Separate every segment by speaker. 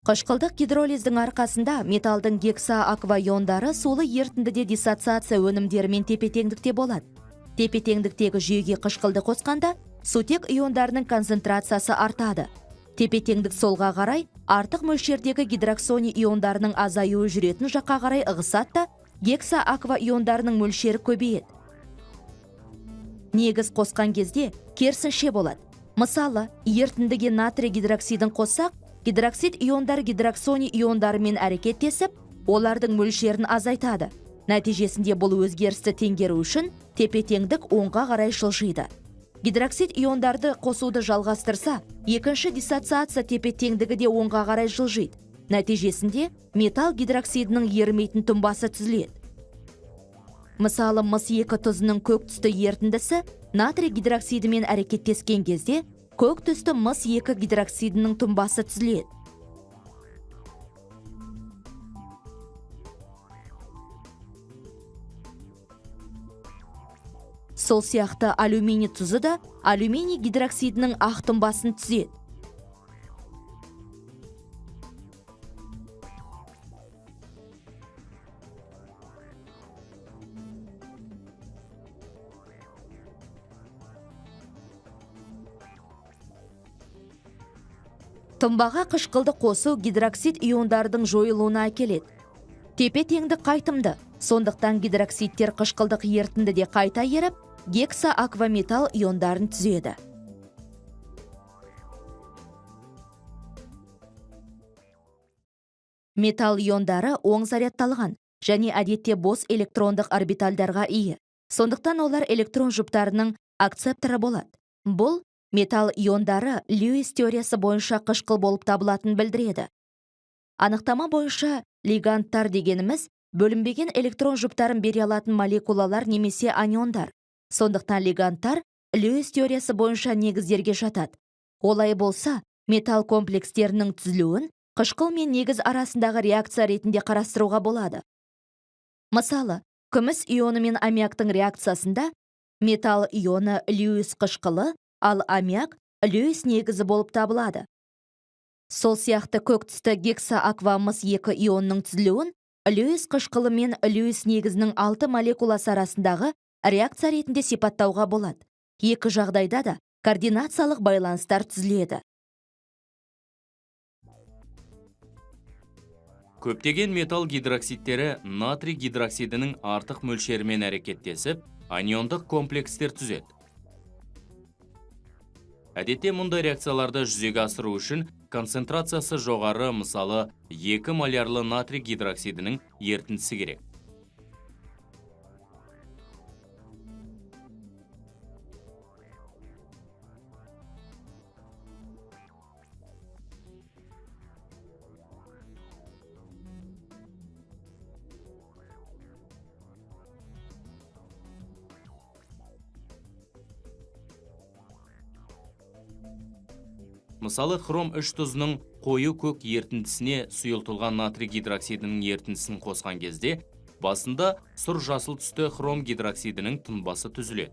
Speaker 1: Қышқылдық гидролиздің арқасында металдың гексааква-иондары сулы ерітіндіде диссоциация өнімдерімен тепе-теңдікте болады. Тепе-теңдіктегі жүйеге қышқылды қосқанда сутек иондарының концентрациясы артады. Тепе-теңдік солға қарай артық мөлшердегі гидроксоний иондарының азаюы жүретін жаққа қарай ығысады да гексааква-иондарының мөлшері көбейеді. Негіз қосқан кезде керісінше болады. Мысалы, ерітіндіге натрий гидроксидін қоссақ, гидроксид иондар гидроксоний иондарымен әрекеттесіп, олардың мөлшерін азайтады. Нәтижесінде бұл өзгерісті теңгеру үшін тепе-теңдік оңға қарай жылжиды. Гидроксид иондарды қосуды жалғастырса, екінші диссоциация тепе-теңдігі де оңға қарай жылжиды. Нәтижесінде металл гидроксидінің ерімейтін тұнбасы түзіледі. Мысалы, мыс екі тұзының көк түсті ерітіндісі натрий гидроксидімен әрекеттескен кезде көк түсті мыс екі гидроксидінің тұнбасы түзіледі. Сол сияқты алюминий тұзы да алюминий гидроксидінің ақ тұнбасын түзеді. Тұнбаға қышқылды қосу гидроксид иондардың жойылуына әкеледі. Тепе-теңдік қайтымды, сондықтан гидроксидтер қышқылдық ерітіндіде қайта еріп, гексаакваметалл иондарын түзеді. Металл иондары оң зарядталған және әдетте бос электрондық орбитальдарға ие. Сондықтан олар электрон жұптарының акцепторы болады. Бұл металл иондары Льюис теориясы бойынша қышқыл болып табылатынын білдіреді. Анықтама бойынша лигандтар дегеніміз бөлінбеген электрон жұптарын бере алатын молекулалар немесе аниондар. Сондықтан лигандтар Льюис теориясы бойынша негіздерге жатады. Олай болса, металл комплекстерінің түзілуін қышқыл мен негіз арасындағы реакция ретінде қарастыруға болады. Мысалы, күміс ионы мен аммиактың реакциясында металл ионы Льюис қышқылы, ал аммиак Льюис негізі болып табылады. Сол сияқты көк түсті гексааквамыс екі ионның түзілуін Льюис қышқылы мен Льюис негізінің 6 молекуласы арасындағы реакция ретінде сипаттауға болады. Екі жағдайда да координациялық байланыстар түзіледі.
Speaker 2: Көптеген металл гидроксидтері натрий гидроксидінің артық мөлшерімен әрекеттесіп, аниондық комплекстер түзеді. Әдетте мұндай реакцияларды жүзеге асыру үшін концентрациясы жоғары, мысалы, 2 молярлы натрий гидроксидінің ерітіндісі керек. Мысалы, хром 3 тұзының қою көк ерітіндісіне сұйылтылған натрий гидроксидінің ерітіндісін қосқан кезде, басында сұр жасыл түсті хром гидроксидінің тұнбасы түзіледі.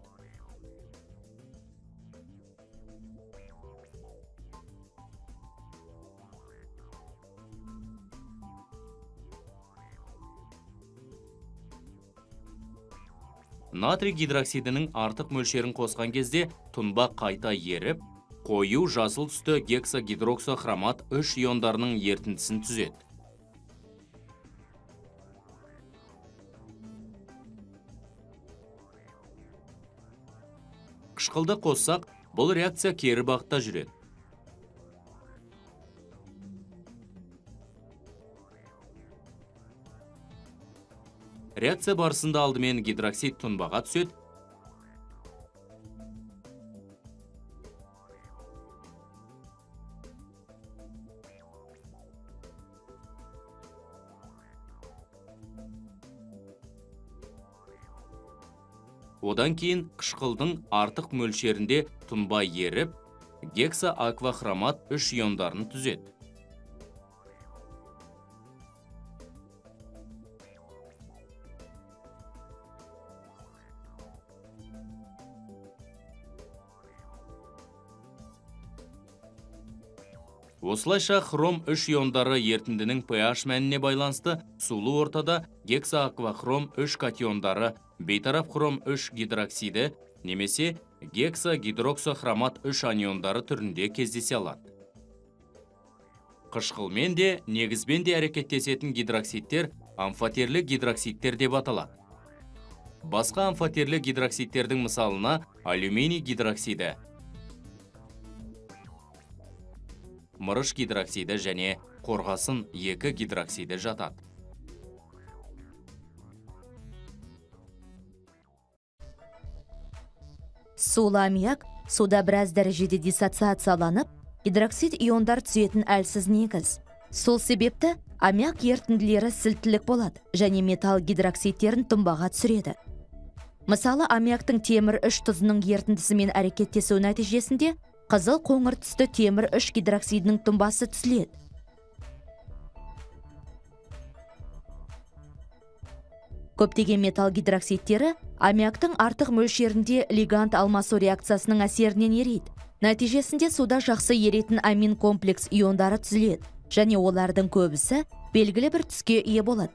Speaker 2: Натрий гидроксидінің артық мөлшерін қосқан кезде тұнба қайта еріп, қою жасыл түсті гексагидроксохромат 3 иондарының ерітіндісін түзеді. Қышқылды қоссақ, бұл реакция кері бағытта жүреді. Реакция барысында алдымен гидроксид тұнбаға түседі, одан кейін қышқылдың артық мөлшерінде тұнба еріп, гексааквахромат 3 иондарын түзеді. Осылайша хром 3 иондары ерітіндінің pH мәніне байланысты сулы ортада гексааквахром 3 катиондары, бейтарап хром 3 гидроксиді немесе гексагидроксохромат 3 аниондары түрінде кездесе алады. Қышқылмен де, негізбен де әрекеттесетін гидроксидтер амфотерлі гидроксидтер деп аталады. Басқа амфотерлі гидроксидтердің мысалына алюминий гидроксиді, мырыш гидроксиді және қорғасын 2 гидроксиді жатады.
Speaker 1: Сулы аммиак суда біраз дәрежеде диссоциацияланып, гидроксид иондар түзетін әлсіз негіз. Сол себепті аммиак ерітінділері сілтілік болады және металл гидроксидтерін тұнбаға түсіреді. Мысалы, аммиактың темір 3 тұзының ерітіндісімен әрекеттесу нәтижесінде қызыл қоңыр түсті темір 3 гидроксидінің тұнбасы түзіледі. Көптеген металл гидроксидтері аммиактың артық мөлшерінде лиганд алмасу реакциясының әсерінен ериді. Нәтижесінде суда жақсы еритін амин комплекс иондары түзіледі және олардың көбісі белгілі бір түске ие болады.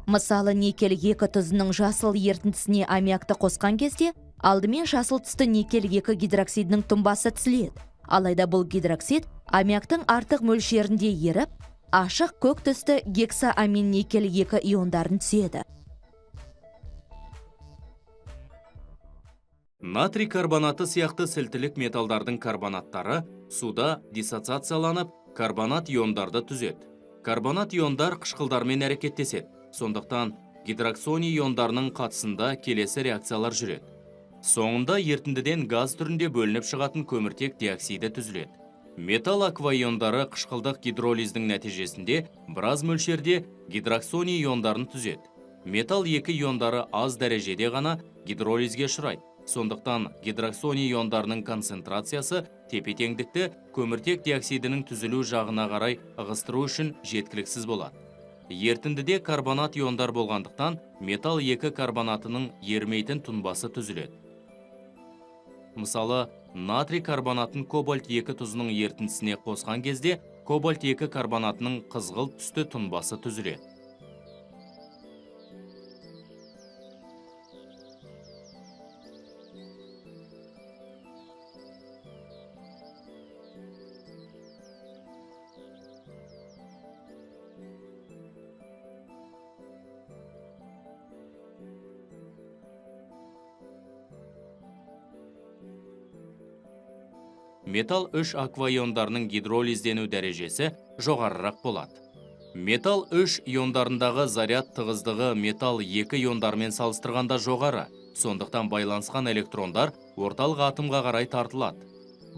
Speaker 1: Мысалы, никель 2 тұзының жасыл ерітіндісіне аммиакты қосқан кезде алдымен жасыл түсті никель 2 гидроксидінің тұнбасы түзіледі. Алайда бұл гидроксид аммиактың артық мөлшерінде еріп, ашық көк түсті гексаамин никель 2 иондарын түзеді.
Speaker 2: Натрий карбонаты сияқты сілтілік металдардың карбонаттары суда диссоциацияланып, карбонат иондарды түзеді. Карбонат иондар қышқылдармен әрекеттеседі. Сондықтан гидроксоний иондарының қатысында келесі реакциялар жүреді. Соңында ерітіндіден газ түрінде бөлініп шығатын көміртек диоксиді түзіледі. Металл акваиондары қышқылдық гидролиздің нәтижесінде біраз мөлшерде гидроксоний иондарын түзеді. Металл 2 иондары аз дәрежеде ғана гидролизге ұшырайды. Сондықтан гидроксоний иондарының концентрациясы тепе-теңдікті көміртек диоксидінің түзілу жағына қарай ығыстыру үшін жеткіліксіз болады. Ерітіндіде карбонат иондар болғандықтан металл 2 карбонатының ерімейтін тұнбасы түзіледі. Мысалы, натрий карбонатын кобальт 2 тұзының ерітіндісіне қосқан кезде кобальт 2 карбонатының қызғылт түсті тұнбасы түзіледі. Металл 3 акваиондарының гидролиздену дәрежесі жоғарырақ болады. Металл 3 иондарындағы заряд тығыздығы металл 2 иондармен салыстырғанда жоғары, сондықтан байланысқан электрондар орталық атомға қарай тартылады.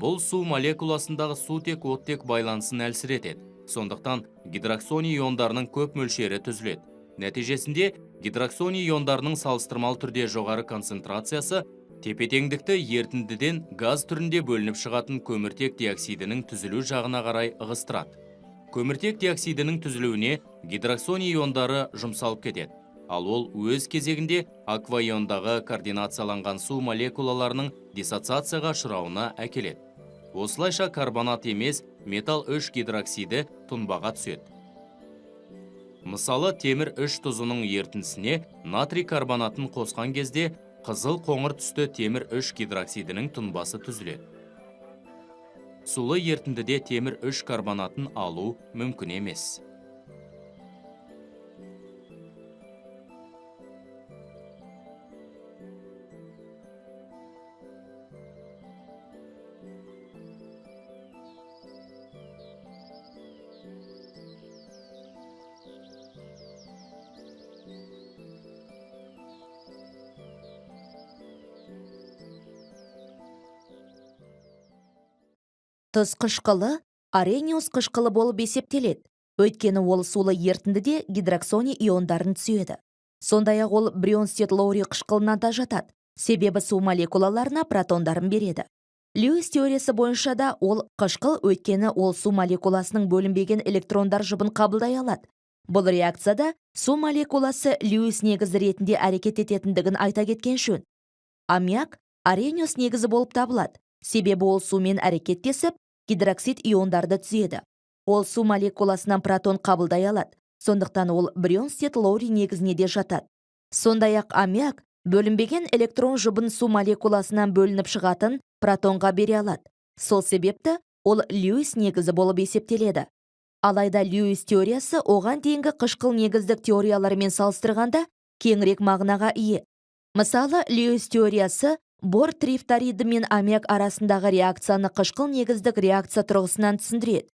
Speaker 2: Бұл су молекуласындағы сутек-оттек байланысын әлсіретеді, сондықтан гидроксоний иондарының көп мөлшері түзіледі. Нәтижесінде гидроксоний иондарының салыстырмалы түрде жоғары концентрациясы тепе-теңдікті ерітіндіден газ түрінде бөлініп шығатын көміртек диоксидінің түзілу жағына қарай ығыстырады. Көміртек диоксидінің түзілуіне гидроксоний иондары жұмсалып кетеді. Ал ол өз кезегінде акваиондағы координацияланған су молекулаларының диссоциацияға ұшырауына әкеледі. Осылайша карбонат емес, металл 3 гидроксиді тұнбаға түседі. Мысалы, темір 3 тұзының ерітіндісіне натрий карбонатын қосқан кезде қызыл қоңыр түсті темір 3 гидроксидінің тұнбасы түзіледі. Сулы ерітіндіде темір 3 карбонатын алу мүмкін емес.
Speaker 1: Тұз қышқылы Аррениус қышқылы болып есептеледі. Өйткені ол сулы ерітіндіде гидроксоний иондарын түзеді. Сондай-ақ ол Брёнстед-Лоури қышқылына да жатады, себебі су молекулаларына протондарын береді. Льюис теориясы бойынша да ол қышқыл, өйткені ол су молекуласының бөлінбеген электрондар жұбын қабылдай алады. Бұл реакцияда су молекуласы Льюис негізі ретінде әрекет ететіндігін айта кеткен жөн. Аммиак Аррениус негізі болып табылады, себебі ол сумен әрекеттесіп, гидроксид иондарды түзеді. Ол су молекуласынан протон қабылдай алады. Сондықтан ол Брёнстед-Лоури негізіне де жатады. Сондай-ақ аммиак бөлінбеген электрон жұбын су молекуласынан бөлініп шығатын протонға бере алады. Сол себепті ол Льюис негізі болып есептеледі. Алайда Льюис теориясы оған дейінгі қышқыл негіздік теориялармен салыстырғанда кеңірек мағынаға ие. Мысалы, Льюис теориясы бор трифториді мен аммиак арасындағы реакцияны қышқыл негіздік реакция тұрғысынан түсіндіреді.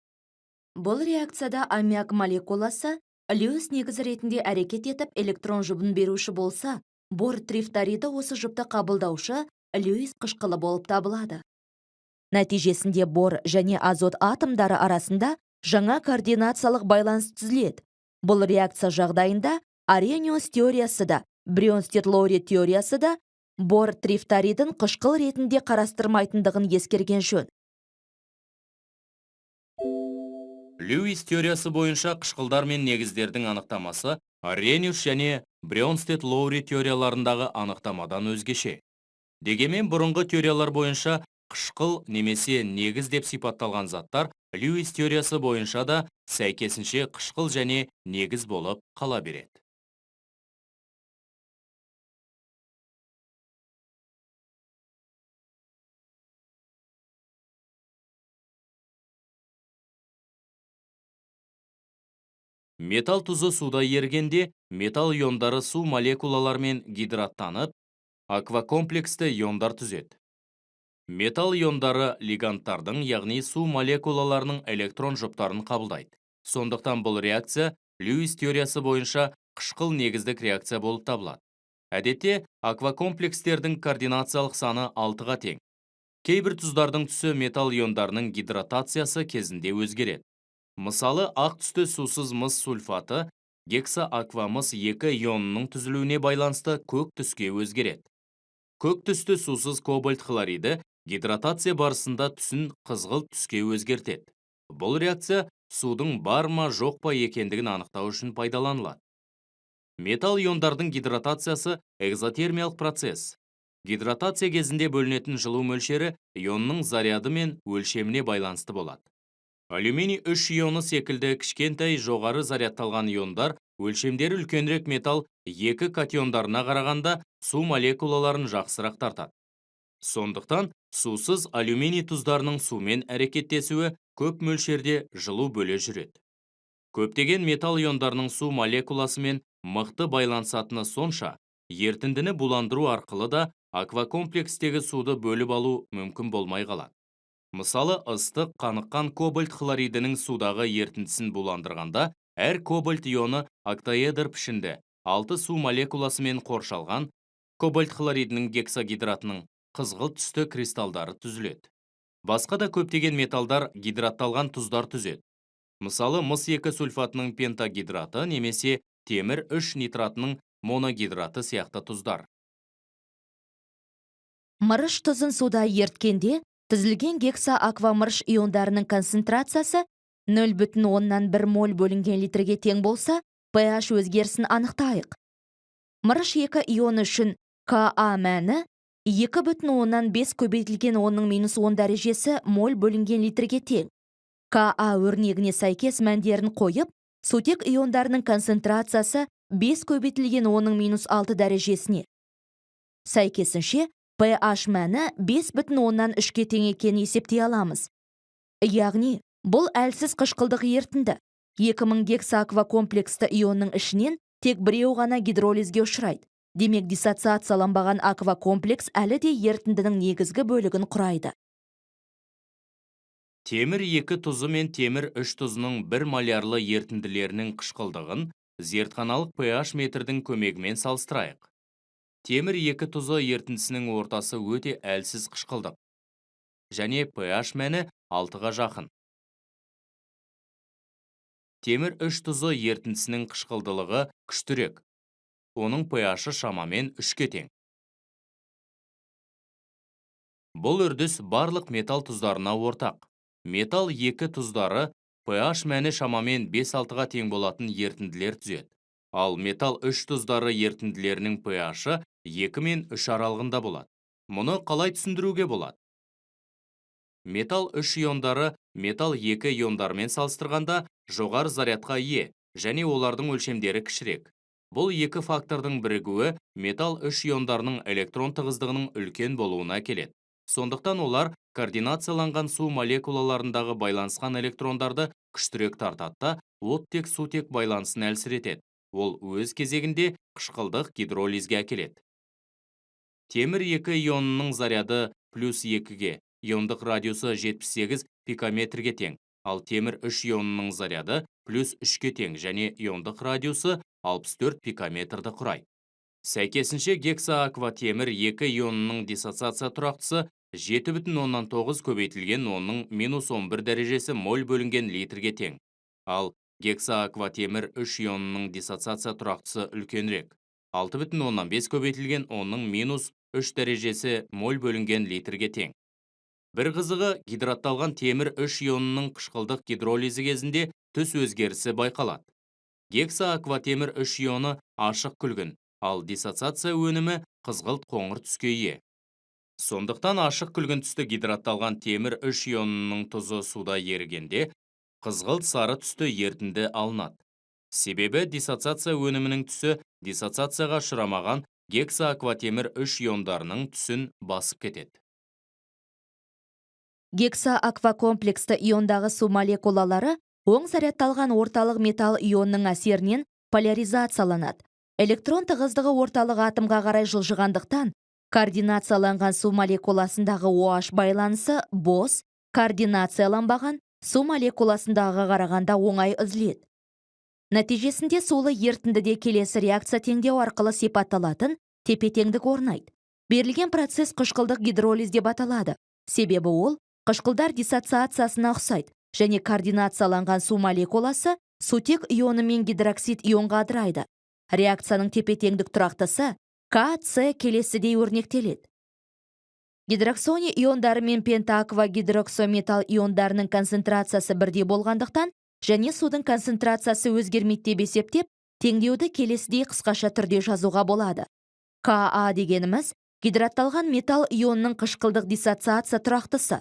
Speaker 1: Бұл реакцияда аммиак молекуласы Льюис негізі ретінде әрекет етіп электрон жұбын беруші болса, бор трифториді осы жұпты қабылдаушы Льюис қышқылы болып табылады. Нәтижесінде бор және азот атомдары арасында жаңа координациялық байланыс түзіледі. Бұл реакция жағдайында Аррениус теориясы да, Брёнстед-Лоури теориясы да бор трифторидін қышқыл ретінде қарастырмайтындығын ескерген жөн.
Speaker 2: Льюис теориясы бойынша қышқылдар мен негіздердің анықтамасы Аррениус және Брёнстед-Лоури теорияларындағы анықтамадан өзгеше. Дегенмен бұрынғы теориялар бойынша қышқыл немесе негіз деп сипатталған заттар Льюис теориясы бойынша да сәйкесінше қышқыл және негіз болып қала береді. Металл тұзы суда ерігенде металл иондары су молекулаларымен гидраттанып, аквакомплексті иондар түзеді. Металл иондары лигандтардың, яғни су молекулаларының электрон жұптарын қабылдайды. Сондықтан бұл реакция Льюис теориясы бойынша қышқыл негіздік реакция болып табылады. Әдетте аквакомплекстердің координациялық саны 6-ға тең. Кейбір тұздардың түсі металл иондарының гидратациясы кезінде өзгереді. Мысалы, ақ түсті сусыз мыс сульфаты гексааквамыс 2 ионының түзілуіне байланысты көк түске өзгереді. Көк түсті сусыз кобальт хлориді гидратация барысында түсін қызғылт түске өзгертеді. Бұл реакция судың бар ма жоқ па екендігін анықтау үшін пайдаланылады. Металл иондардың гидратациясы экзотермиялық процесс. Гидратация кезінде бөлінетін жылу мөлшері ионның заряды мен өлшеміне байланысты болады. Алюминий 3 ионы секілді кішкентай жоғары зарядталған иондар өлшемдері үлкенірек металл 2 катиондарына қарағанда су молекулаларын жақсырақ тартады. Сондықтан сусыз алюминий тұздарының сумен әрекеттесуі көп мөлшерде жылу бөле жүреді. Көптеген металл иондарының су молекуласымен мықты байланысатыны сонша, ерітіндіні буландыру арқылы да аквакомплекстегі суды бөліп алу мүмкін болмай қалады. Мысалы, ыстық қаныққан кобальт хлоридінің судағы ерітіндісін буландырғанда, әр кобальт ионы октаэдр пішінді 6 су молекуласымен қоршалған кобальт хлоридінің гексагидратының қызғылт түсті кристалдары түзіледі. Басқа да көптеген металдар гидратталған тұздар түзеді. Мысалы, мыс 2 сульфатының пентагидраты немесе темір 3 нитратының моногидраты сияқты тұздар.
Speaker 1: Мырыш тұзын суда еріткенде түзілген гексааквамырыш иондарының концентрациясы 0,1 моль бөлінген литрге тең болса, pH өзгерісін анықтайық. Мырыш 2 ионы үшін Ка мәні 2,5 көбейтілген 10-10 дәрежесі моль бөлінген литрге тең. Ка өрнегіне сәйкес мәндерін қойып, сутек иондарының концентрациясы 5 көбейтілген 10-6 дәрежесіне. Сәйкесінше, pH мәні 5,3-ке тең екенін есептей аламыз. Яғни, бұл әлсіз қышқылдық ерітінді. 2000 гексааквакомплексті ионның ішінен тек біреу ғана гидролизге ұшырайды. Демек, диссоциацияланбаған аквакомплекс әлі де ерітіндінің негізгі бөлігін құрайды.
Speaker 2: Темір 2 тұзы мен темір 3 тұзының 1 молярлы ерітінділерінің қышқылдығын зертханалық pH метрдің көмегімен салыстырайық. Темір 2 тұзы ерітіндісінің ортасы өте әлсіз қышқылдық және pH мәні 6-ға жақын. Темір 3 тұзы ерітіндісінің қышқылдылығы күштірек. Оның pH-ы шамамен 3-ке тең. Бұл үрдіс барлық металл тұздарына ортақ. Металл 2 тұздары pH мәні шамамен 5-6-ға тең болатын ерітінділер түзеді. Ал металл 3 тұздары ерітінділерінің pH-ы 2 мен 3 аралығында болады. Мұны қалай түсіндіруге болады? Металл 3 иондары металл 2 иондарымен салыстырғанда жоғары зарядқа ие және олардың өлшемдері кішірек. Бұл екі фактордың бірігуі металл 3 иондарының электрон тығыздығының үлкен болуына әкеледі. Сондықтан олар координацияланған су молекулаларындағы байланысқан электрондарды күштірек тартады да, оттек-сутек байланысын әлсіретеді. Ол өз кезегінде қышқылдық гидролизге әкеледі. Темір 2 ионының заряды плюс 2-ге, иондық радиусы 78 пикометрге тең, ал темір 3 ионының заряды плюс 3-ке тең және иондық радиусы 64 пикометрді құрайды. Сәйкесінше гексаакватемір 2 ионының диссоциация тұрақтысы 7,9 көбейтілген 10-ның минус 11 дәрежесі моль бөлінген литрге тең. Ал гексаакватемір 3 ионының диссоциация тұрақтысы үлкенірек. 6,5 көбейтілген 10-ның минус 3 дәрежесі моль бөлінген литрге тең. Бір қызығы, гидратталған темір 3 ионының қышқылдық гидролизі кезінде түс өзгерісі байқалады. Гексаакватемір 3 ионы ашық күлгін, ал диссоциация өнімі қызғылт қоңыр түске ие. Сондықтан ашық күлгін түсті гидратталған темір 3 ионының тұзы суда ерігенде, қызғылт сары түсті ерітінді алынады. Себебі диссоциация өнімінің түсі диссоциацияға ұшырамаған гексаакватемір 3 иондарының түсін басып кетеді.
Speaker 1: Гексааквакомплексті иондағы су молекулалары оң зарядталған орталық металл ионның әсерінен поляризацияланады. Электрон тығыздығы орталық атомға қарай жылжығандықтан, координацияланған су молекуласындағы OH байланысы бос, координацияланбаған су молекуласындағы қарағанда оңай үзіледі. Нәтижесінде сулы ерітіндіде келесі реакция теңдеу арқылы сипатталатын тепе-теңдік орнайды. Берілген процесс қышқылдық гидролиз деп аталады. Себебі ол қышқылдар диссоциациясына ұқсайды және координацияланған су молекуласы сутек ионы мен гидроксид ионға ыдырайды. Реакцияның тепе-теңдік тұрақтысы КС келесідей өрнектеледі. Гидроксоний иондары мен пентааквагидроксометалл иондарының концентрациясы бірдей болғандықтан және судың концентрациясы өзгермейді деп есептеп, теңдеуді келесідей қысқаша түрде жазуға болады. Ка дегеніміз гидратталған металл ионының қышқылдық диссоциация тұрақтысы.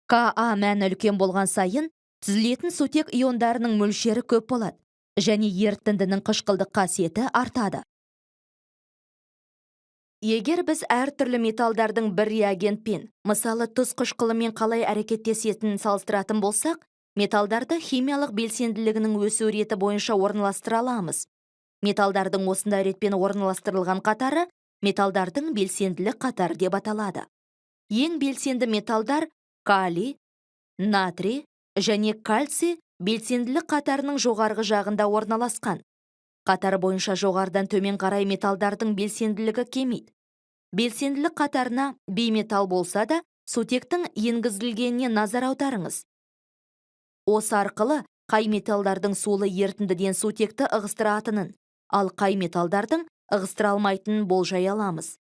Speaker 1: Ка мәні үлкен болған сайын түзілетін сутек иондарының мөлшері көп болады және ерітіндінің қышқылдық қасиеті артады. Егер біз әртүрлі металдардың бір реагентпен, мысалы тұз қышқылымен қалай әрекеттесетінін салыстыратын болсақ, металдарды химиялық белсенділігінің өсу реті бойынша орналастыра аламыз. Металдардың осындай ретпен орналастырылған қатары металдардың белсенділік қатары деп аталады. Ең белсенді металдар калий, натрий және кальций белсенділік қатарының жоғарғы жағында орналасқан. Қатар бойынша жоғарыдан төмен қарай металдардың белсенділігі кемиді. Белсенділік қатарына бейметалл болса да, сутектің енгізілгеніне назар аударыңыз. Осы арқылы қай металдардың сулы ерітіндіден сутекті ығыстыратынын, ал қай металдардың ығыстыра алмайтынын болжай аламыз.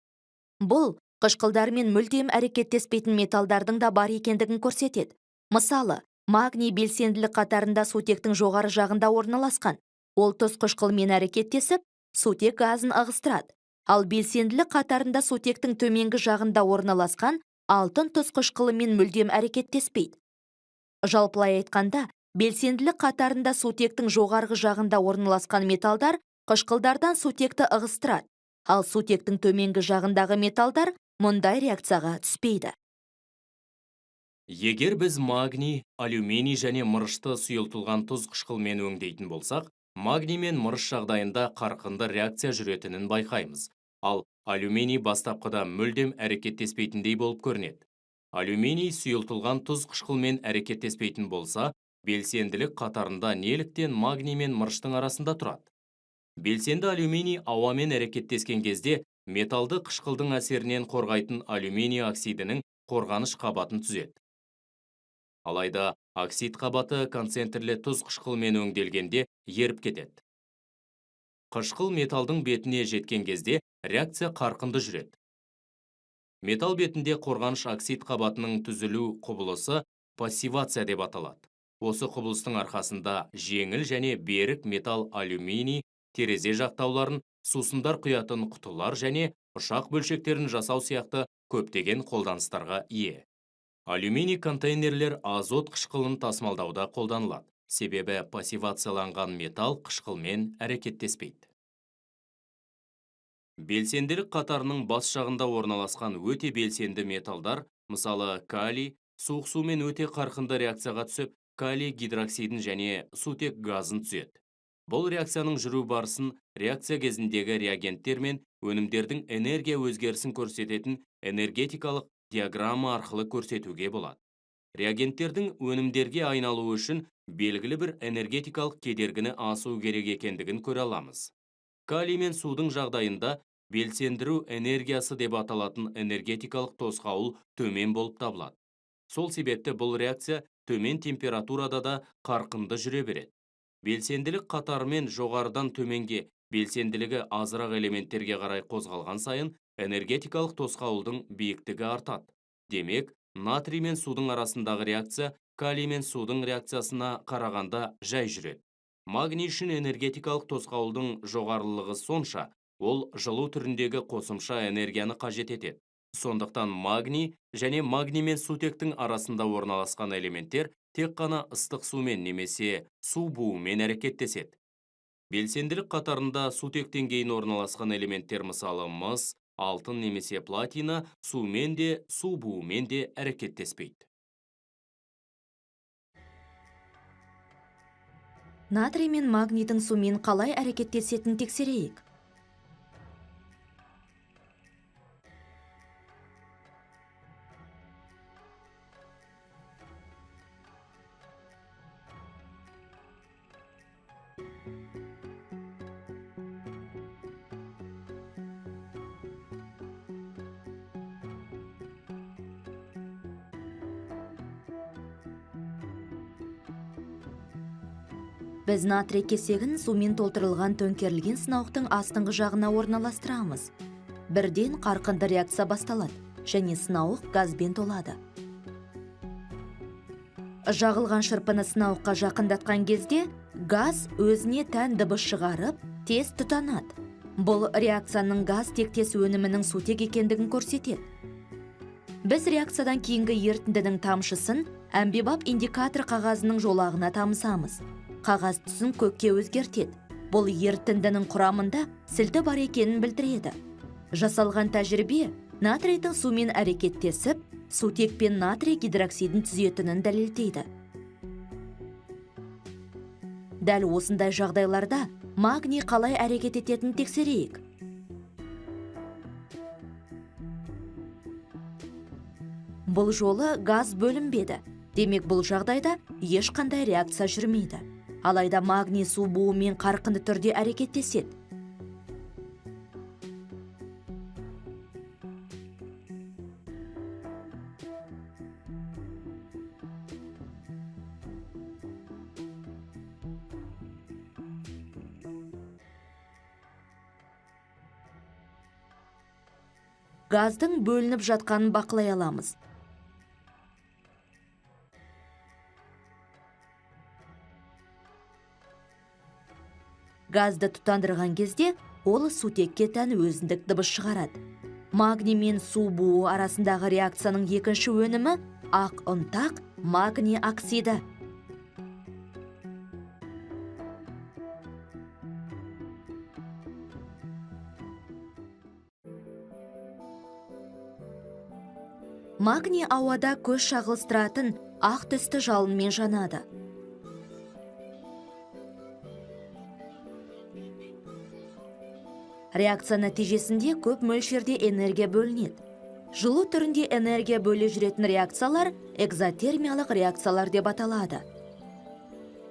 Speaker 1: Бұл қышқылдармен мүлдем әрекеттеспейтін металдардың да бар екендігін көрсетеді. Мысалы, магний белсенділік қатарында сутектің жоғары жағында орналасқан. Ол тұз қышқылмен әрекеттесіп, сутек газын ығыстырады. Ал белсенділік қатарында сутектің төменгі жағында орналасқан алтын тұз қышқылымен мүлдем әрекеттеспейді. Жалпылай айтқанда, белсенділік қатарында сутектің жоғарғы жағында орналасқан металдар қышқылдардан сутекті ығыстырады, ал сутектің төменгі жағындағы металдар мұндай реакцияға түспейді.
Speaker 2: Егер біз магний, алюминий және мырышты сұйылтылған тұз қышқылмен өңдейтін болсақ, магний мен мырыш жағдайында қарқынды реакция жүретінін байқаймыз. Ал алюминий бастапқыда мүлдем әрекеттеспейтіндей болып көрінеді. Алюминий сұйылтылған тұз қышқылмен әрекеттеспейтін болса, белсенділік қатарында неліктен магний мен мырыштың арасында тұрады? Белсенді алюминий ауамен әрекеттескен кезде металды қышқылдың әсерінен қорғайтын алюминий оксидінің қорғаныш қабатын түзеді. Алайда оксид қабаты концентрлі тұз қышқылмен өңделгенде еріп кетеді. Қышқыл металдың бетіне жеткен кезде реакция қарқынды жүреді. Металл бетінде қорғаныш оксид қабатының түзілу құбылысы пассивация деп аталады. Осы құбылыстың арқасында жеңіл және берік металл алюминий терезе жақтауларын, сусындар құятын құтылар және ұшақ бөлшектерін жасау сияқты көптеген қолданыстарға ие. Алюминий контейнерлер азот қышқылын тасымалдауда қолданылады, себебі пассивацияланған металл қышқылмен әрекеттеспейді. Белсенділік қатарының бас жағында орналасқан өте белсенді металдар, мысалы калий, суық сумен өте қарқынды реакцияға түсіп, калий гидроксидін және сутек газын түзеді. Бұл реакцияның жүру барысын реакция кезіндегі реагенттер мен өнімдердің энергия өзгерісін көрсететін энергетикалық диаграмма арқылы көрсетуге болады. Реагенттердің өнімдерге айналуы үшін белгілі бір энергетикалық кедергіні асу керек екендігін көре аламыз. Калий мен судың жағдайында белсендіру энергиясы деп аталатын энергетикалық тосқауыл төмен болып табылады. Сол себепті бұл реакция төмен температурада да қарқынды жүре береді. Белсенділік қатарымен жоғарыдан төменге, белсенділігі азырақ элементтерге қарай қозғалған сайын энергетикалық тосқауылдың биіктігі артады. Демек, натрий мен судың арасындағы реакция калий мен судың реакциясына қарағанда жай жүреді. Магний үшін энергетикалық тосқауылдың жоғарылығы сонша, ол жылу түріндегі қосымша энергияны қажет етеді. Сондықтан магний және магний мен сутектің арасында орналасқан элементтер тек қана ыстық сумен немесе су буымен әрекеттеседі. Белсенділік қатарында сутектен кейін орналасқан элементтер, мысалы мыс, алтын немесе платина, сумен де, су буымен де әрекеттеспейді.
Speaker 1: Натрий мен магнийдің сумен қалай әрекеттесетінін тексерейік. Біз натрий кесегін сумен толтырылған төңкерілген сынауықтың астыңғы жағына орналастырамыз. Бірден қарқынды реакция басталады және сынауық газбен толады. Жағылған шырпыны сынауыққа жақындатқан кезде газ өзіне тән дыбыс шығарып, тез тұтанады. Бұл реакцияның газ тектес өнімінің сутек екендігін көрсетеді. Біз реакциядан кейінгі ерітіндінің тамшысын әмбебап индикатор қағазының жолағына тамызамыз. Қағаз түсін көкке өзгертеді. Бұл ерітіндінің құрамында сілті бар екенін білдіреді. Жасалған тәжірибе натрийдің сумен әрекеттесіп, сутек пен натрий гидроксидін түзетінін дәлелдейді. Дәл осындай жағдайларда магний қалай әрекет ететінін тексерейік. Бұл жолы газ бөлінбеді. Демек, бұл жағдайда ешқандай реакция жүрмейді. Алайда магний су буымен қарқынды түрде әрекеттеседі. Газдың бөлініп жатқанын бақылай аламыз. Газды тұтандырған кезде ол сутекке тән өзіндік дыбыс шығарады. Магний мен су буы арасындағы реакцияның екінші өнімі ақ ұнтақ магний оксиді. Магний ауада көз шағылыстыратын ақ түсті жалынмен жанады. Реакция нәтижесінде көп мөлшерде энергия бөлінеді. Жылу түрінде энергия бөле жүретін реакциялар экзотермиялық реакциялар деп аталады.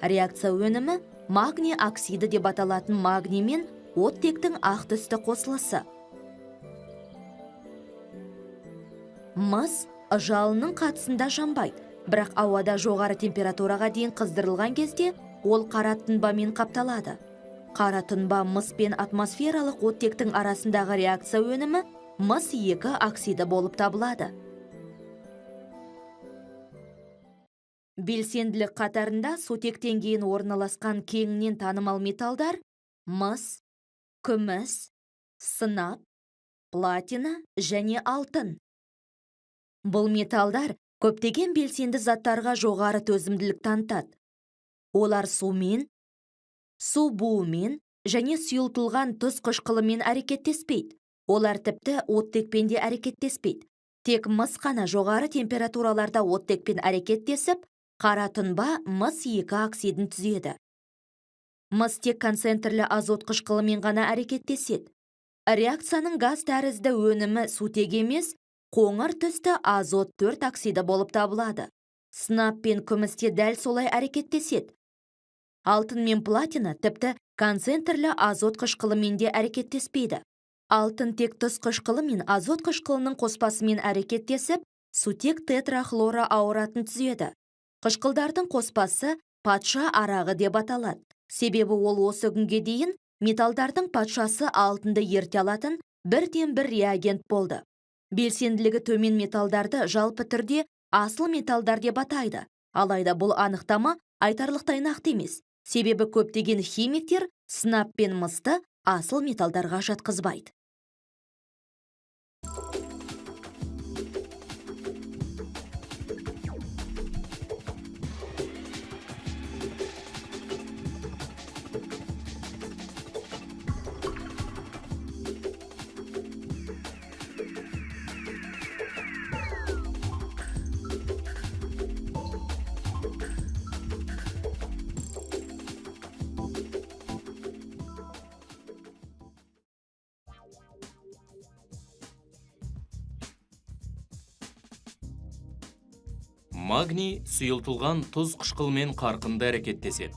Speaker 1: Реакция өнімі магний оксиді деп аталатын магний мен оттектің ақ түсті қосылысы. Мыс жалынның қатысында жанбайды, бірақ ауада жоғары температураға дейін қыздырылған кезде ол қара тұнбамен қапталады. Қара тұнба мыс пен атмосфералық оттектің арасындағы реакция өнімі мыс 2 оксиді болып табылады. Белсенділік қатарында сутектен кейін орналасқан кеңінен танымал металдар мыс, күміс, сынап, платина және алтын. Бұл металдар Көптеген белсенді заттарға жоғары төзімділік танытады. Олар сумен, су буымен және сұйылтылған тұз қышқылымен әрекеттеспейді. Олар тіпті оттекпен де әрекеттеспейді. Тек мыс қана жоғары температураларда оттекпен әрекеттесіп, қара тұнба мыс 2 оксидін түзеді. Мыс тек концентрлі азот қышқылымен ғана әрекеттеседі. Реакцияның газ тәрізді өнімі сутек емес, қоңыр түсті азот 4 оксиді болып табылады. Сынап пен күміс те дәл солай әрекеттеседі. Алтын мен платина тіпті концентрлі азот қышқылымен де әрекеттеспейді. Алтын тек тұз қышқылы мен азот қышқылының қоспасымен әрекеттесіп, сутек тетрахлороауратын түзеді. Қышқылдардың қоспасы патша арағы деп аталады. Себебі ол осы күнге дейін металдардың патшасы алтынды ерте алатын бірден-бір реагент болды. Белсенділігі төмен металдарды жалпы түрде асыл металдар деп атайды. Алайда бұл анықтама айтарлықтай нақты емес. Себебі көптеген химиктер сынап пен мысты асыл металдарға жатқызбайды.
Speaker 2: Магний сұйылтылған тұз қышқылымен қарқынды әрекеттеседі.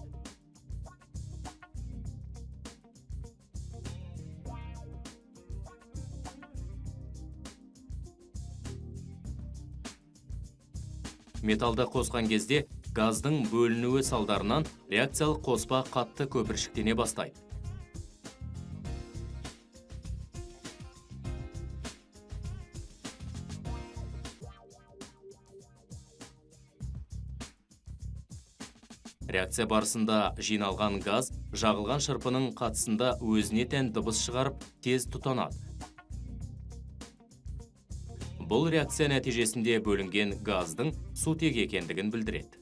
Speaker 2: Металды қосқан кезде газдың бөлінуі салдарынан реакциялық қоспа қатты көпіршіктене бастайды. Реакция барысында жиналған газ жағылған шырпының қатысында өзіне тән дыбыс шығарып, тез тұтанады. Бұл реакция нәтижесінде бөлінген газдың сутек екендігін білдіреді.